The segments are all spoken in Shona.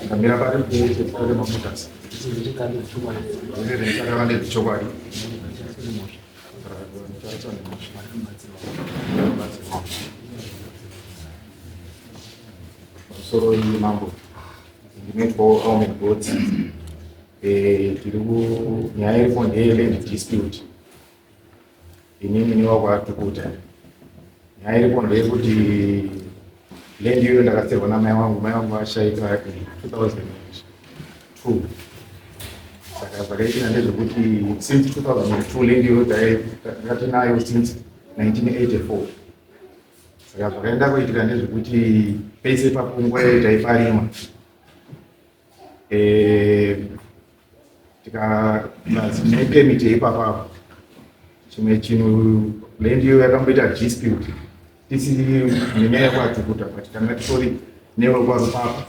Ndamira pari kuchekare mamutasa. Ndine ndezvechokwadi. Pamusoro iyi mambo ndinoitwawo Almen Gods. Tiri nyaya iripo ndeye dispute. Inini niwakwatukuta. Nyaya iripo ndeyekuti land iyoyo ndakasirwa namai vangu, mai vangu vashaika in 2002. Saka zvakaitika ndezvekuti since 2002 land iyoyo tanga tinayo since 1984. Saka zvakaenda kuitika ndezvekuti pese ipapo nguva iyoyo taiparima. Tine permit yeipapa chimwe chinhu land iyo yakamboita dispute tisiri nenyaya yekwaTukuta, but tanga titori newekwaRupapa,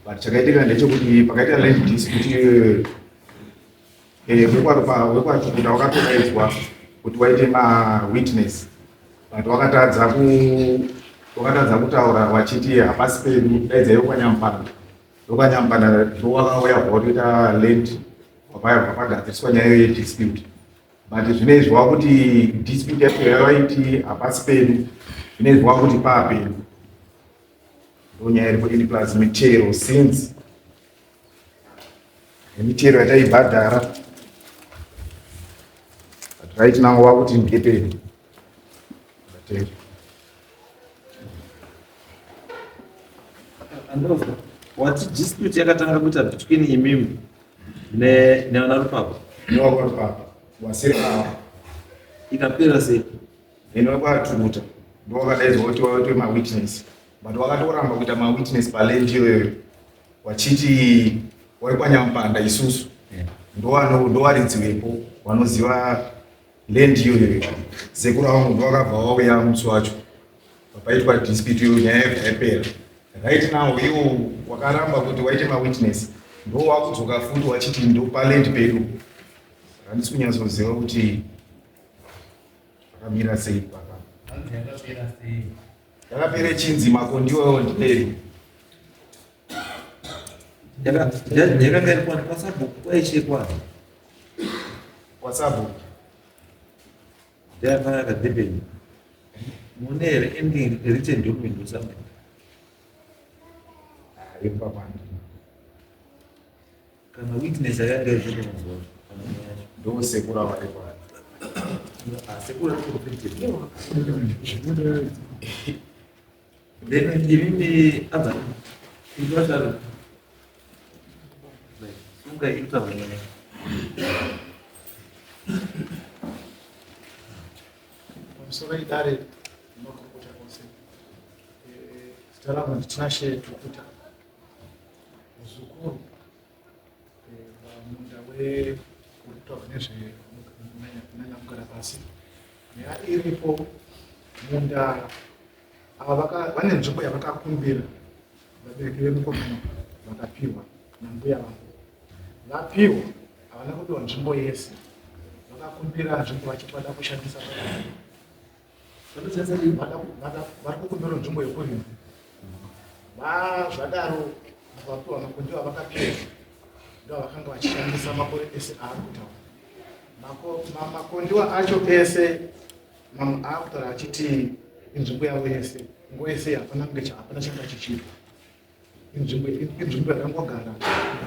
but chakaitika ndechekuti pakaita land dispute iyoyo, wekwaTukuta wakatodaidzwa kuti waite mawitness, but wakatadza kutaura wachiti hapasi pedu, daidzai wekwaNyampanda. WekwaNyampanda ndowakauya watoita land, wapagadziriswa nyaya iyo yedispute, but zvinezvi wakuti dispute yacho yavaiti hapasi pedu, zvinezvi wakuti paapedu. Ndonyaya iripo. And plus mitero, since nemitero yataibhadhara, but right now wakuti ndepedu. Ndatenda. Andova, wati dispute yakatanga kuita between imimi nevana Rupapa? NewakwaRupapa wasiri ava. Ikapera sei? Ene wekwaTukuta ndowakadaidzwa kuti waite mawitness, but wakatoramba kuita mawitness paland iyoyo wachiti wekwaNyampanda isusu ndowaridziwepo wanoziva land iyoyo. Sekuru vangu ndowakabva wauya musi wacho papaitwa dispute iyoyo, nyaya yobva yapera. Right now iwo wakaramba kuti waite mawitness ndo wakudzoka futi wachiti ndo paland pedu. Handisi kunyatsoziva kuti zvakamira sei papa. Hanzi yakapera sei? Yakapera chinzi makondiwawo ndiperi. Yakanga iri kwani, kwasabhuku, kwaishekwa? Kwasabhuku. Ndeyakanga yakadhibheni. Mune here anything written document or something? Ipapandi. Kana witness yakanga iripo mazuva acho, kana nyaya yacho? Ndo sekuru varipo. Ah, sekuru ari conflicted. Then imimi adza kuitwa sunga iri kutaura nyaya. Pamusoro idare nemakurukota ose. Zita rangu ndiTinashe Tukuta, muzukuru pamunda wekutaurwa nezvenanyamugara pasi. Nyaya iripo, munda ava vane nzvimbo yavakakumbira vabereki vemukomana, vakapiwa nambuya vangu. Vapiwa, havana kupiwa nzvimbo yese. Vakakumbira nzvimbo vachiti vada kushandisa, vari kukumbira nzvimbo yekurima. Zvadaro vapiwa makondiwa avakapiwa, ndo avakanga vachishandisa makore ese aari kutaura. Makondiwa acho ese mamwe aakutaura achiti inzvimbo yavo yese, nguva yese hapana kunge hapana changa chichiitwa. Inzvimbo yakangogara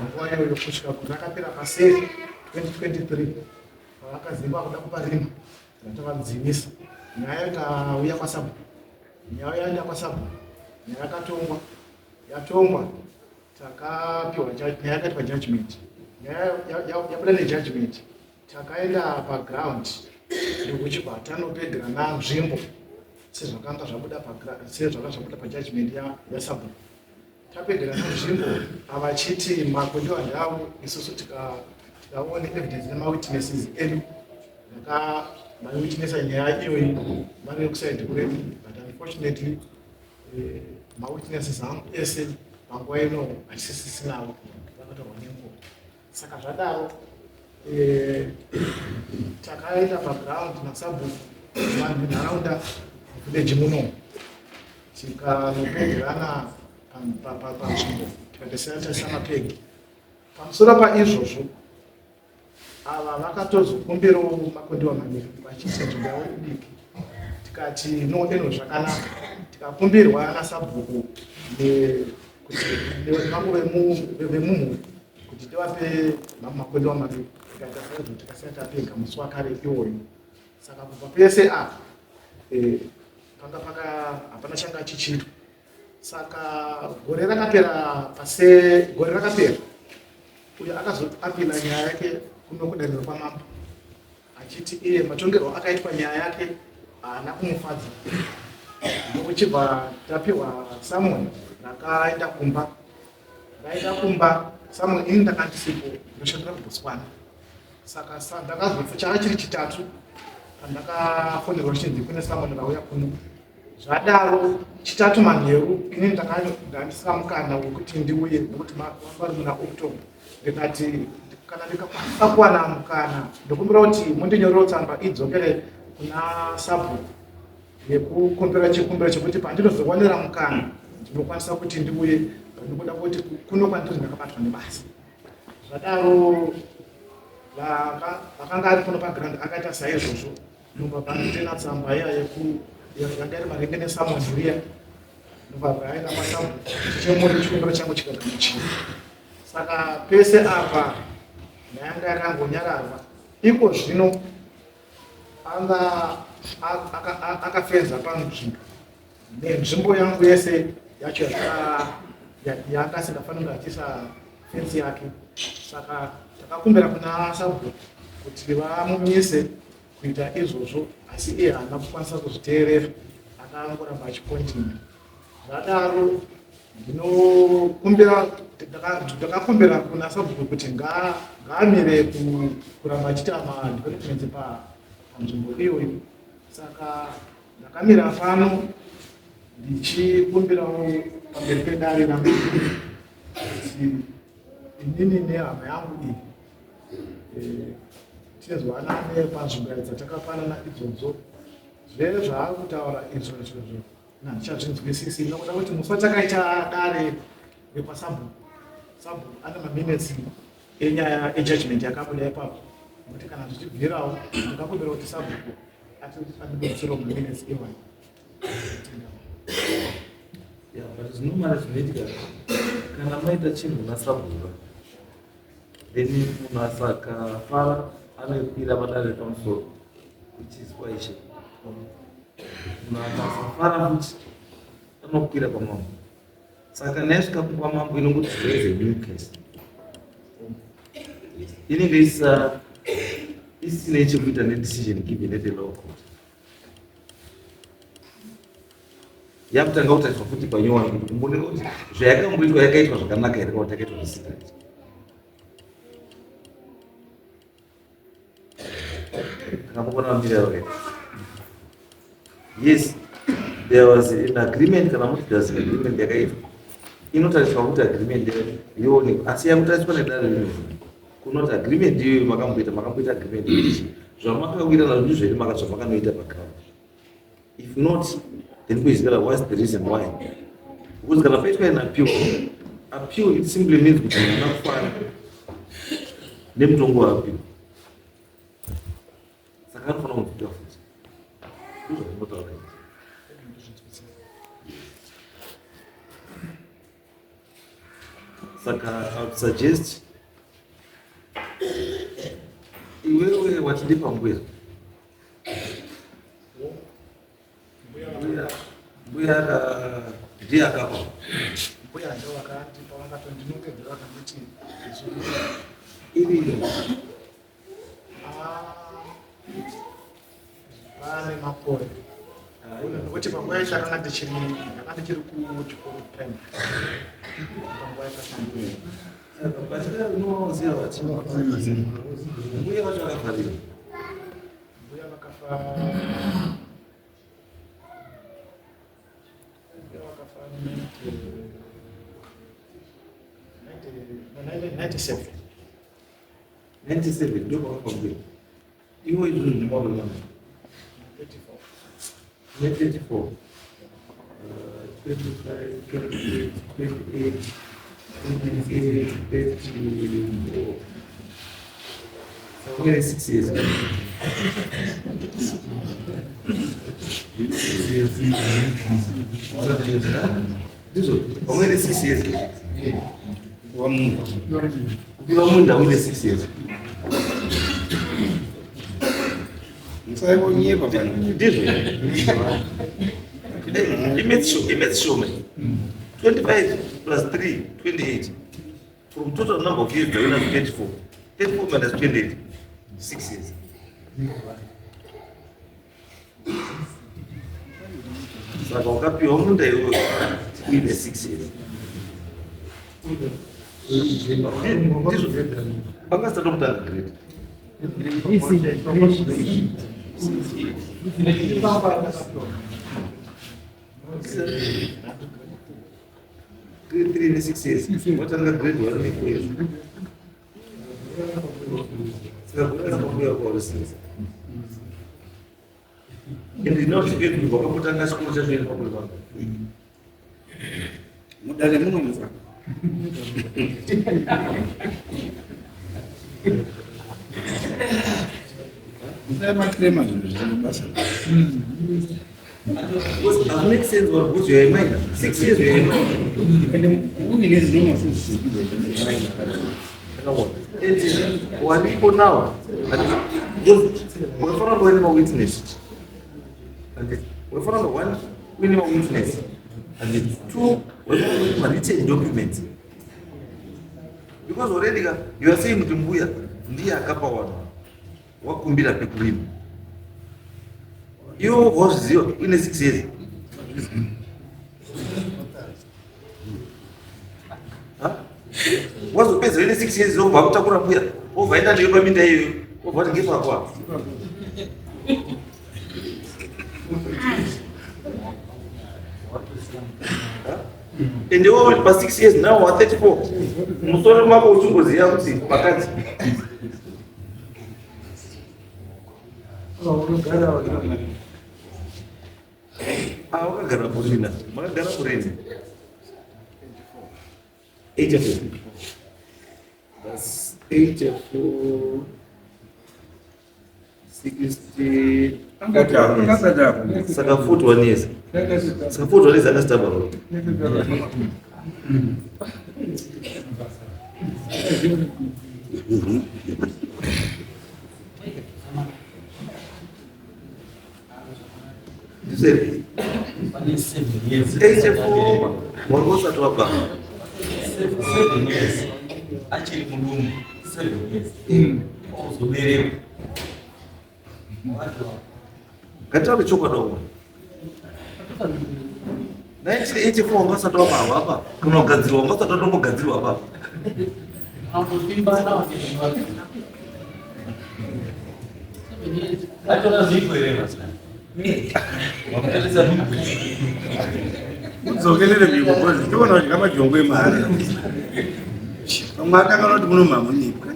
nguva iyoyo kusvika gore rakapera paseri 2023, pavakazimba kuda kuparima, ratavadzivisa. Nyaya ikauya kwasabhuku, nyaya yaenda kwasabhuku, nyaya yakatongwa. Yatongwa, takapiwa nyaya, yakaitwa judgment. Nyaya yabuda nejudgment, takaenda paground ndokuchibva tanopedzerana nzvimbo sezvakanga zvabuda sezvakanga zvabuda pajudgment yasabhuku. Tapedzerana nzvimbo, avachiti makondiwa ndavo, isusu tikaone evidence nemawitnesses edu vaiwitnessa nyaya iyoyi vari kuside kwedu, but unfortunately mawitnesses angu ese panguva ino hatisisinawo, vakatorwa nenguva. Saka zvadaro, takaenda paground nasabhuku, vanhu venharaunda village muno, tikanopedzerana. Panzvimbo tikatisiya taisa mapegi pamusoro paizvozvo. Ava vakatozokumbirawo makondiwa maviri vachiti nzvimbo yavo idiki, tikati no, eno zvakanaka. Tikakumbirwa nasabhuku kuti nevamwe vemumhuri kuti tivape makondiwa maviri, tikaita saizvo, tikasiya tapega musi wakare iwoyo. Saka kubva pese apa panga paka hapana changa chichiitwa. Saka gore rakapera, pase gore rakapera uyo akazoapila nyaya yake kuno kudare kwamambo achiti iye matongerwo akaitwa nyaya yake haana kumufadza. Ndokuchibva tapiwa summon rakaenda kumba, raenda kumba summon. Ini ndanga ndisipo, ndoshandira kuBotswana. Saka ndakazopfa changa chiri Chitatu pandakafonerwa chinzi kune summon rauya kuno. Zvadaro Chitatu manheru ini ndandisina mukana wekuti ndiuye nekuti vari muna October. Ndikati kana ndikakwanisa kuwana mukana, ndokumbira kuti mundinyorewo tsamba idzokere kuna sabhuku yekukumbira chikumbiro chekuti pandinozowanira mukana ndinokwanisa kuti ndiuye, ndikuda kuti kuno kwandiri ndakabatwa nebasa. Zvadaro vakanga ari kuno paground akaita saizvozvo, ndobva panditena tsamba iya yanga iri maringe nesummon riya, ndobva aenda pasabhuku chichemuri, chikumbiro changu chikagamuchira. Saka pese apa nyaya yakangonyararwa. Iko zvino anga akafenza panzvimbo nenzvimbo yangu yese yacho yanga asingafaniri achiisa fenzi yake. Saka takakumbira kuna sabhuku kuti vamumise kuita izvozvo, asi iye haana kukwanisa kuzviteerera, akangoramba achicontinue. Zvadaro ndinokumbira, ndakakumbira kuna sabhuku kuti ngaamire kuramba achiita madevelopments panzvimbo iyoyo. Saka ndakamira pano ndichikumbirawo pamberi pedare rangu kuti inini nehama yangu iyi tinzwanane panzvimbo dzatakapanana idzodzo. Zvezvaari kutaura izvo izvozvo handichazvinzwisisi nokuda kuti musi watakaita dare rekwasabhuku, sabhuku ane maminutes enyaya ejudgment yakabuda ipapo, nokuti kana zvichibvirawo ndingakumbira kuti sabhuku atibuditsirawo maminutes iwayo. Yeah, but zvinomara zvinoitika kana maita chinhu nasabhuka, then munhu asakafara anokwira padare pamusoro, which is kwaishe. Munhu akasafara futi anokwira kwamambo. Saka naisvika kwamambo inongoti raise a new case inenge isa isine chekuita nedecision given at the law court, yakutanga kutariswa futi panyowani kuti kumboneka kuti zvayakamboitwa yakaitwa zvakanaka here kana kuti yakaitwa zvisingaiti. Akambokona mbira here? Yes, there was an agreement. Kana muti there was an agreement yakaitwa, inotariswa kuti agreement yoonekwa, asi yakutariswa nedare rino kunoti agreement iyoyo makamboita agreement ichi, zvamakawirana ndizvo here zvamakanoita paground? If not, then kuizikala what's the reason why, because kana paitwa an appeal, appeal it simply means kuti munhu ana kufara nemutongo waappeal, saka anofanira kunzwika futi. Ndozvazvinotaura izvi. Saka I would suggest iwewe watindipa mbuya, mbuya ndiye akapa. Mbuya ndo vakandipa, vakatondinongedzera vakanditi iri. Ah, pane makore, nokuti panguva yacho ndakanga ndichiri ndakanga ndichiri kuchikoro primary panguva yacho. Saka unoziva vati mbuya vacho vakafarira. Mbuya vakafa, mbuya vakafa 97. 97 ndo pakafa mbuya. Iwo izvozvo ndimakore mangani? 34. Ne 34. 25, 28, 28, 28, 34. Saka uine 6 years. Ndizvo, pamwe 6 years. Kupiwa munda uine 6 years. Musaivonyepa pano. Ndizvo. Imeths shoma. 25 plus 3, 28. From total number of years, they're 34. 34 minus 28, 6 years. Saka wakapiwa munda iwewe uine 6 years. Ndizvo. Pangasati kutanga grade. Grade 3 ne 6 years. Watanga grade 1 ne 4 years. Saka kurara pakuya kwauri 6. And not forget kuti wakambotanga chikoro chacho iri pakuri pako. Mudare muno musa. Musaimatirema zvinhu zvisina basa. Because it makes sense what because you are a minor. 6 years you are a minor. Ende uine zvinhu And waripo now. Wakafanira kuva nemawitness. Wakafanira one uine mawitness. And two, wakafanira kuva nema-written documents. Because already ka, you are saying kuti mbuya ndiye akapa vanhu wakumbira pekurima. Iwe wobva wazviziva uine 6 years. Ha? Wazopedza uine 6 years wobva kutakura mbuya wobva enda neyo paminda iyoyo wobva kuti ngepako apa. Ende iwewe pa 6 years now wa 34 musoro mako uchingoziva kuti vakadzi Ah, wakagara kurina makagara kurini 84. That's 84, 60, saka 41 years. Saka 41 years akasitaba baba. Ndizvo Pane 7 years. 84 wanga usati wabva. 7 years. Achiri mudumbu. 7 years. Ozoberekwa. Ngataure chokwadi wamwe. 1984 wanga usati wabarwa apa kana kugadzirwa wanga usati watombogadzirwa apa. Atora mhiko here masikana? Wakutarisa mhiko. Mudzokerere mhiko because tiona kuti kamajongwe emari. Pamwe akangana kuti muno mamunyika.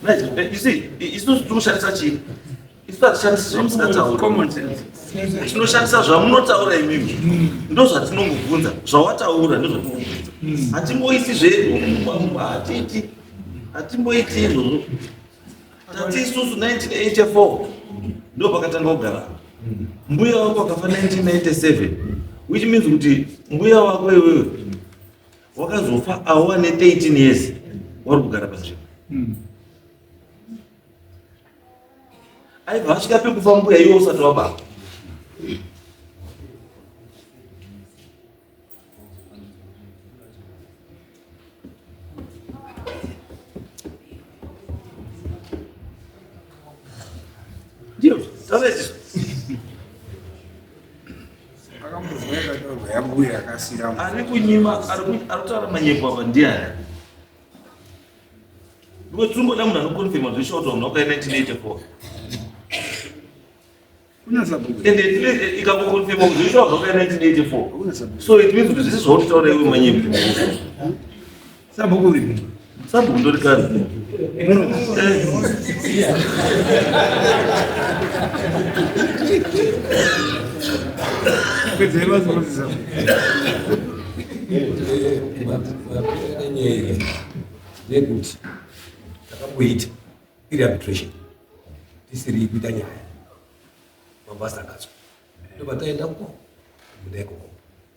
Right, you see, isusu tinoshandisa chii? Isu hatishandisi zvamusingatauri. Common sense. Tinoshandisa zvamunotaura imimi. Ndozvatinongobvunza. Zvawataura ndozvatinongobvunza. Hatimboisi zvedu hatiti. Hatimboiti izvozvo. Tati isusu 1984 ndo pakatanga kugara. Mbuya wako akafa 1997 which means kuti mbuya wako iwewe wakazofa awa ne 13 years wari kugara panzvimbo. Aibva asvika pekufa mbuya iwe usati wababa. Ndiyo, taura Akambozwa yakataurwa yambuya akasira. Ari kunyima, ari kutaura manyepo apa ndiani? Because tinongoda munhu anokonfirma zveshuwa kuti vanhu vakauya 1984. Kuna sabhuku. Ende ikangokonfirma kuti zveshuwa vanhu vakauya 1984. Kuna sabhuku. So it means kuti zvese zvauri iwe manyepo. Sabhuku uripi? Sabhuku ndorikazi. Ndeyekuti takamboita iri arbitration tisiri kuita nyaya mabasa akatswa ndobva taenda uko kumunda ikoko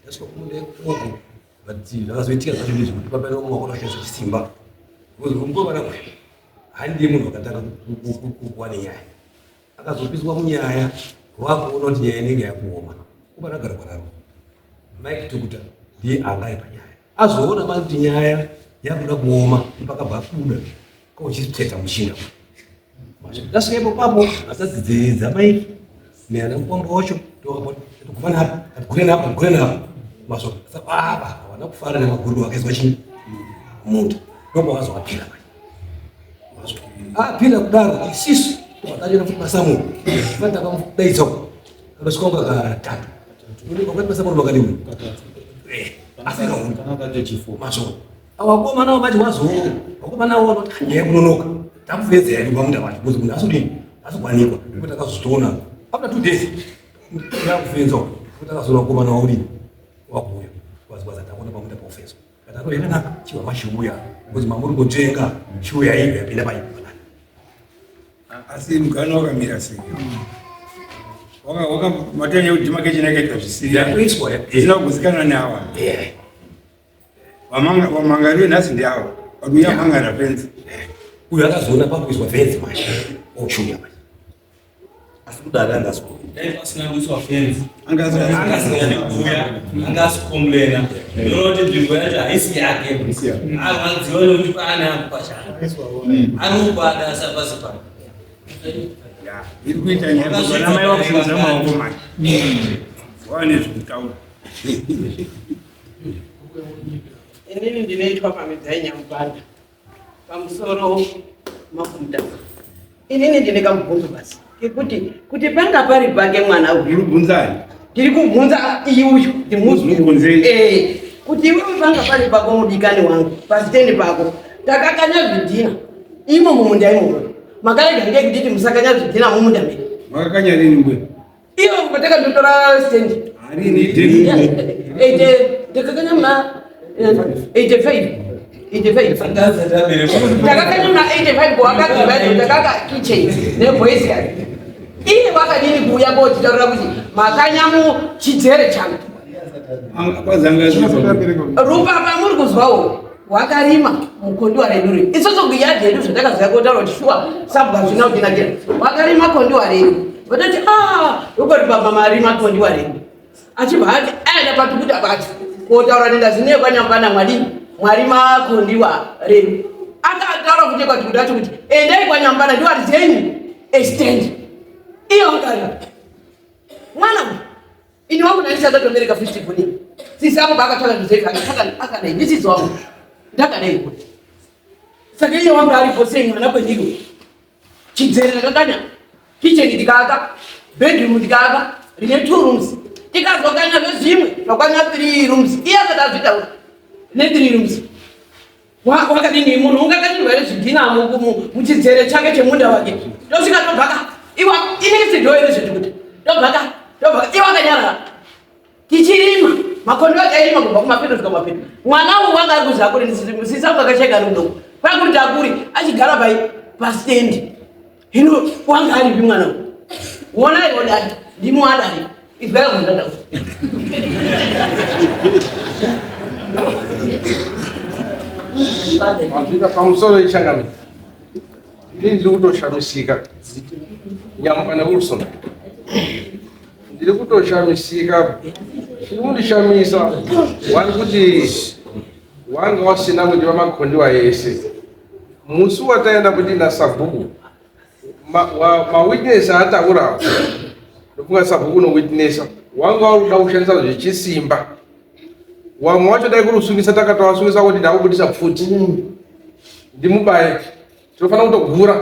tasvika kumunda ikoko but zvakazoitika zvacho ndezvekuti papaita umwe wakona kushandisa chisimba because mukomana uyu handiye munhu wakatanga kuwa nenyaya akazopiswa munyaya wakuona kuti nyaya inenge yakuoma kuba ndagara kwararo Mike Tukuta ndiye anga ari panyaya azoona manje kuti nyaya yakuda kuoma pakabva abuda kochitsveta muchinda ndasvika ipo papo asadzidzidza Mike neana mukwambo wacho tokuguma napa atigure napa gure napa maso baba hawana kufara nemaguru akaizwa chii munda ndokwakazowapira manje apinda kudaro isisu takaenda futi masamu patakamudaidza akasvika kunga katatu wakati masamu makadini asi mazvo awakomana manje wazo wakomana wanoti nyaya kunonoka takupedza yedu pamunda wacho because munhu asodini asokwanikwa kuti akazozviona after 2 days yakufenza kuti akazoona wakomana waudini wakuuya waziwaza takuona pamunda paufenza Kataro yakanaka chiwa mashiuya because mamuri kutenga shuya iyo yapinda pai. Asi mugano wakamira sei? Waka waka matanya kuti demarcation yakaitwa zvisiri. Yakuiswa isina kuzikanwa neawa. Eh. Wamanga wamangariwe nhasi ndiawa. Wakuya mangara fence. Uyo akazoona pakuiswa fence manje. Oshuya manje. Asi kudari anga asi Dai pasina kuiswa fenzi Anga asi anga asinganyanya kuuya anga asikomplena ndinoona kuti nzvimbo yacho haisi yake arwadziwa nekuti paane akupashana ari kupada asi hapasi pake. Iri kuita nyaya vana mai vakusimudza maoko manje. Wane zvekutaura. Inini ndinoitwa Pamhidzai Nyamupanda. Pamusoro makumutasa. Inini ndine kamubvunzo basi kekuti kuti panga pari pake mwana uyu. Uri kubvunzani? Ndiri kubvunza iye uyu ndimuzwe. Mubvunzei. Eh, kuti iwewe panga pari pako mudikani wangu pasitendi pako takakanya zvidhina imo mumunda imomo makarega ngei kutiti musakanya zvidhina mumunda medu. Makakanya rini mbuya? Iyo patakandotora stendi. Rini deni. Ndakakanya muna 85. 85. Ndakakanya muna 85 kwakati ndakaka kitchen neboys yake. Iye wakadini kuuya kotitaurira kuti makanya muchidzere changu. Rupa pamuri kuzwawo wakarima mukondiwa redu riri isusu kuyadhi yedu zvatakaziva kotaura kuti shuwa sabwa zvina kutinakira wakarima kondiwa redu vatoti ah, ukoti baba marima kondiwa redu achibva ati aenda patukuta pacho kotaura nendazineyo kwanyambana mwadini mwarima kondiwa redu akataura kuti kwatukuta acho kuti endai kwanyambana ndiwarizenyu extend iyo ngari mwana Ini wangu nani sasa tomereka 50 kuni. Sisi hapo baka toka mzee akataka akadai ndisi wangu. Ndakadai kuti. Saka iye wangu alipo sei mwana kwendiko. Chidzere ndakakanya. Kitchen ndikaka. Bedroom ndikaka. Rine 2 rooms. Tikazokanya zvezvimwe zvakwana 3 rooms. Iye akatazvitaura. Ne 3 rooms. Wakadini munhu ungakanyirwa here zvidhina muchidzere chake chemunda wake tosvika tobvaka iwa inenge sidho here zvetukuti tobvaka tobvaka iwa akanyarara tichirima makondo ake airima kubva kumapeto kusvika kumapeto mwana uyu wanga ari kuzi akuri sisi angu akashaika ari mudoko kwakuti akuri achigara pai pastendi hino wanga aripi mwana uyu wonai wodai ndimi wadai izwai kundada Mazvita pamusoro ichangamire. Ini ndiri kutoshamisika. Nyamukana Wilson. Ndiri kutoshamisika. Chiri kundishamisa wani kuti wanga wasina kundipa makondiwa ese. Musi wataenda kuti nasabhuku mawitness aataura ndofunga sabhuku unowitnessa wanga wakuda kushandisa zvechisimba wamwe wacho dai kurusungisa takatowasungisa kuti ndakubudisa pfuti ndimubaye tinofanira kutogura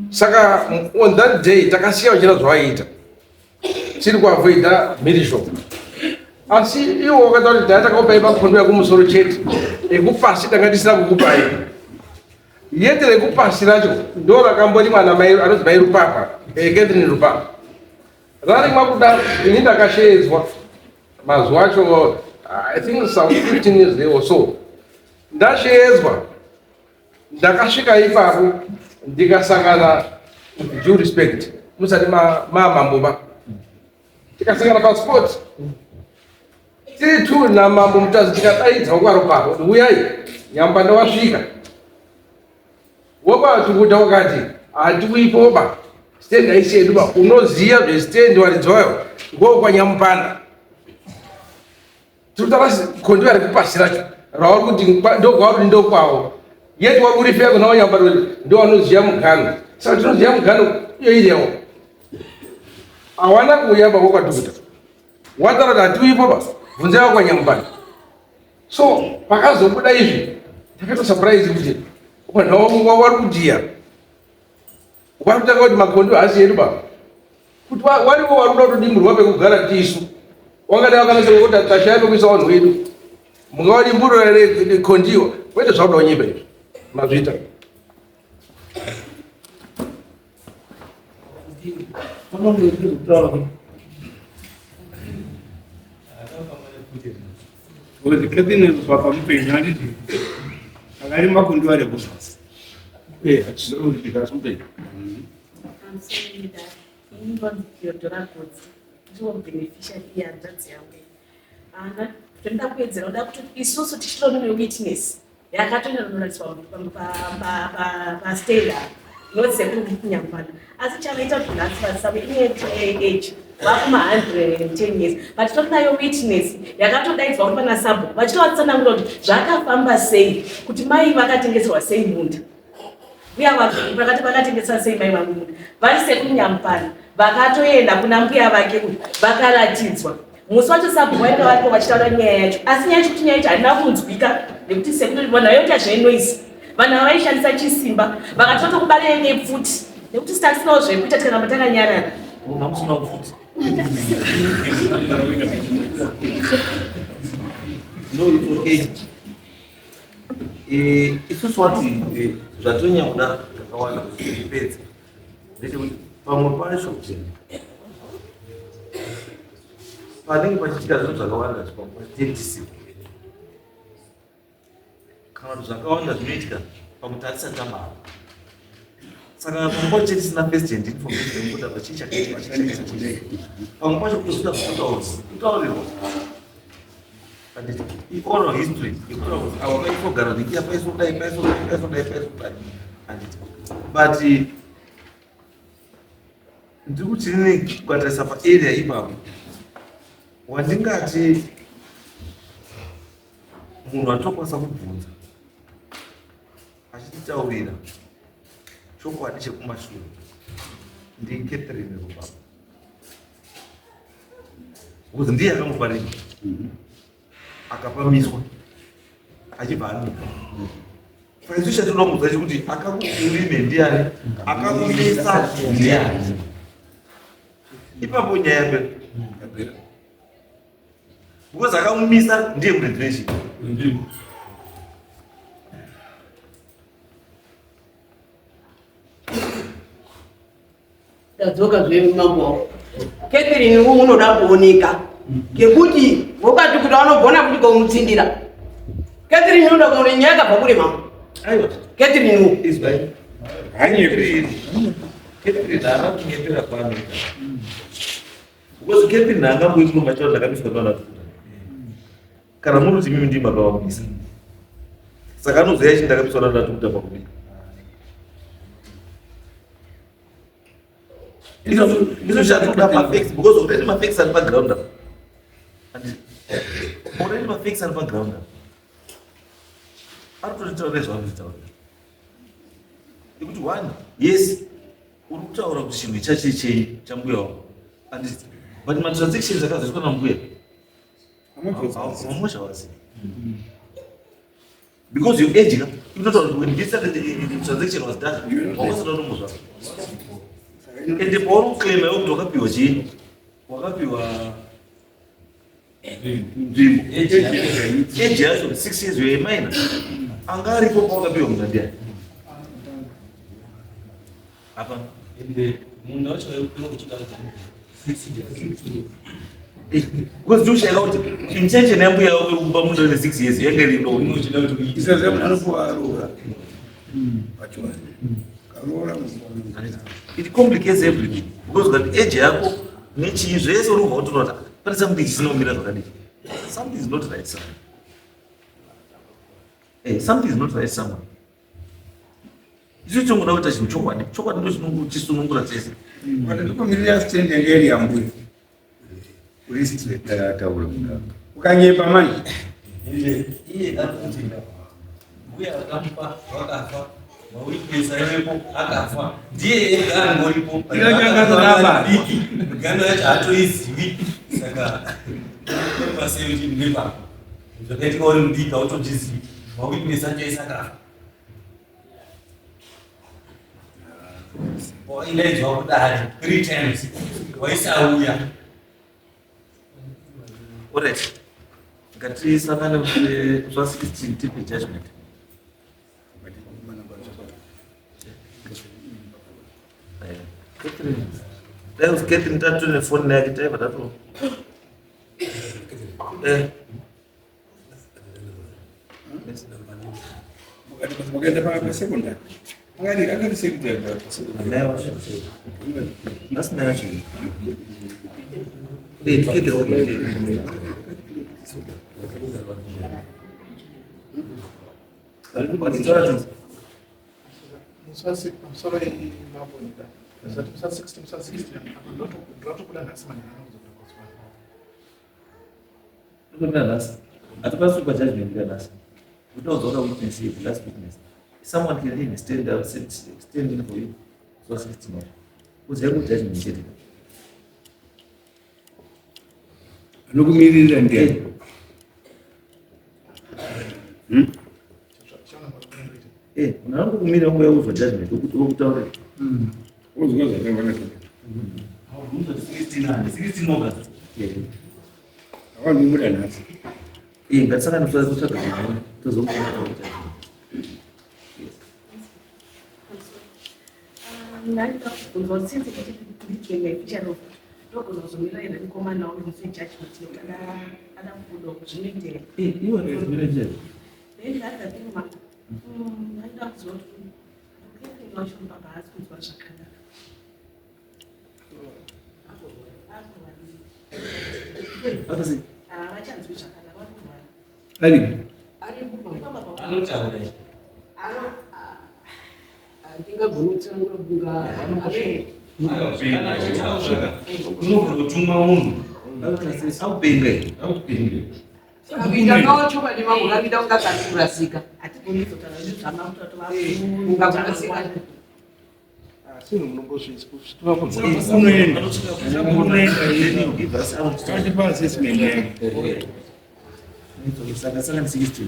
saka on that day takasiya vachira zvavaiita tiri kuavoida mhirizhonga asi iwo wakataura kuti dai takakupai makondo ekumusoro chete ekupasi tanga tisina kukupai yete rekupasi racho ndo rakamborimwa namai anonzi mai rupapa eh, catherine rupapa rarimwa kudaro ini ndakasheedzwa. Mazuva acho I think some 15 years there or so. Ndasheedzwa ndakasvika ipapo ndikasangana with due respect musati mamambo ma tikasangana pasport tiri two namambo mutazi tikadaidza wokwaropako kuti uyai nyamba ndawasvika wokwatukuta wakati hatiuipoba stand haisi yedu ba unoziva zvestand waridzi wayo ngokwanyamupanda Tirikutaura kondiwa rekupasi racho rauri kuti ndokwauri ndokwawo yet wari kurifeya kuna wanyamba ndo wanoziva mugano saka tinoziva mugano iyo iriyawo hawana kuuya baba kwadhukuta wataura kuti hatiuyipo ba bvunzai wakwanyamupanda so pakazobuda izvi ndakatosurprise kuti vanhu wari kutiya Wari kutanga kuti makondo haasi edu baba. Kuti wariwo wari kuda kutodimburwa pekugara tisu. Wangadai wakanasira kuti tashaya pekuisa vanhu vedu. Mungavadimburira here kondiwa? Kwete zvakuda kunyepa izvi. Mazvita. Because Catherine papa mupenyu handiti akarima kundiwa rekuzasi. Eh, achizorudika mupenyu. Tinoda kuwedzera kuda kuti isusu tichitori newitness yakatonyatsoratidzwa pastand apa not sekuru kunyangwana asi chavaita kuti nhasi vasave ine age vakuma 110 years but torinayo witness yakatodaidzwa kuti pana sabhuku vachitovatsanangura kuti zvakafamba sei kuti mai vakatengeserwa sei munda uya vakati vakatengesa sei mai vangu munda vari sekuru nyampana vakatoenda kuna mbuya vake uyu vakaratidzwa musi wacho sabhuku vainge varipo vachitaura nyaya yacho asi nyaya yechikuti nyaya yacho haina kunzwika nekuti sekuru vanhu vaiita zvenoise vanhu ava vaishandisa chisimba vakatotokubare nepfuti nekuti sitasinawo zvekuita tikaramba takanyarara No, it's okay. Eh, isusu wati eh, zvatonyanya kuda zvakawanda kuti tipedze ndechekuti pamwe pacho panenge pachiitika zvinhu zvakawanda pamwe pacho tisipo kana kuti zvakawanda zvinoitika pamwe tatisati tabara saka pamwe pacho tisina first hand information yekuti apa chii chakaitika chii chakaitika pamwe pacho kutozoita kutaurirwa handiti oral history yekutaura kuti awa paisogara nekiya paisodai paisodai paisodai paisodai handiti but ndiri kuti ini kukatarisa paarea ipapo wandingati munhu atokwanisa kubvunza achititaurira chokwadi chekumashure ndiCatherine Rubaba because ndiye akangofarira akapamiswa achibva amika saka isu chatinoda kuudza chekuti akakuurime ndiani akakumisa ndiani ipapo nyaya yapera because akamumisa ndiye muredhiration Ndadzoka zve mambo wangu. Catherine uyu unoda kuoneka. Ngekuti wakati kuti anogona kuti komutsindira. Catherine unoda kuona nyaya yakabva kure mambo. Aiwa. Catherine uyu. Izwai. Hanyepi. Catherine haana kunyepera kwaanoita. Because Catherine haangamboiti kumacharo ndakamiswa naana Tukuta. Kana muri kuti imimi ndimi makavamisa. Saka anozouya achiti ndakamiswa naana Tukuta pakudii? Ndizvo zvatinoda mafacts because already mafacts ari paground apa. Already mafacts ari paground apa. Ari kutotaura nezvaari kutaura. Nekuti one, yes, uri kutaura kuti chinhu chachiri chei chambuya wako. Handiti. But matransactions akazoitwa nambuya. Hamwe zvavazivi. Because your age, ka, inotaura kuti when this transaction was done, wakasada kutombozvako. Ende pauri kuclaima iwe kuti wakapiwa chii? Wakapiwa nzvimbo. Age yacho 6 years you're a minor. Anga aripo pawakapiwa munda ndiani? Hapana. Ende munda wacho waipiwa kuchikara 6 years. Because ndoshaika kuti intention yambuya yako yekupa munhu ane 6 years yanga iri ndo. Isaziva munhu anopuwa aroora. Pachiwani. Karoora munhu. It complicates everything because ukati age yako nechii zvese unobva utoona kuti pane something chisina kumira zvakadii. Something is not right somewhere. Eh, something is not right somewhere. Isu tinongoda kuita chinhu chokwadi. Chokwadi ndo chinongotisunungura tese. But ndikumirira stand yange iri yambuya. Uri straight. Ataura kudaro. Ukanyepa manje. Iye ari kuti mbuya vakamupa vakafa, mawitness aivepo akafa, ndiye ega angoripo. Inonyangazoramba. Diki migano yacho haatoizivi, saka pasei kuti nepapo zvakaitika uri mudiki hautozvizivi, mawitness acho ese akafa. Waidaidzwa kudare three times waisauya. Alright. Ngatisangane zva 16 tipe judgment. Eh, Catherine. Dai kuti Catherine tatone phone yake taibva tato. Eh. Makaenda pasekondari. Akati akati sekondari pasekondari. Naye wacho. That's naye wacho. Eh, Catherine. Musoro imabonida zati musa 16, musa 16 ndatobuda nhasi manheru anozodzoka kuZimbabwe. Kutoenda nhasi. Hatipasi kupa judgment ya nhasi. Kutaudzwa witness here, the last witness. Someone can even stand up, stand in for you. So 16 wacho. Uzive kuti judgment chete. Anokumirira ndiani? Eh, unaona kumira nguva yauzwa judgment wokutaurira. Uzwa zvataurwa na 16 August. Awanomuda nhasi. Eh, ngatisangane kutsvaga zvinhu tozokuona. Ndandida kubvunza kuti since kuti ndibeneficiary of ndogona kuzomira here mukomana uyu musi wejudgment nekuti ada kubuda uku zvinoitera? Eh, iwe ndiwe beneficiary. Then the other thing, ma, ndandida kuziva kuti Catherine wacho baba haasi kunzwa zvakanaka. Akasi Havachanzwi zvakanaka, vari kurwara. Ari. Aripo baba. Anotaura. Handingagoni kutsanangura kunga Kana achitaura unogona kutuma munhu. Aupenga. Aupenga. Kuita kawo chokwadi mambo kakuita kunga kari kurasika. Hatigoni kuzotaura nezvamakuta. Kunga kurasika. Asi munongozvizwa. Unoenda. Unoenda. Katipa assessment yake. Saka sanga 16.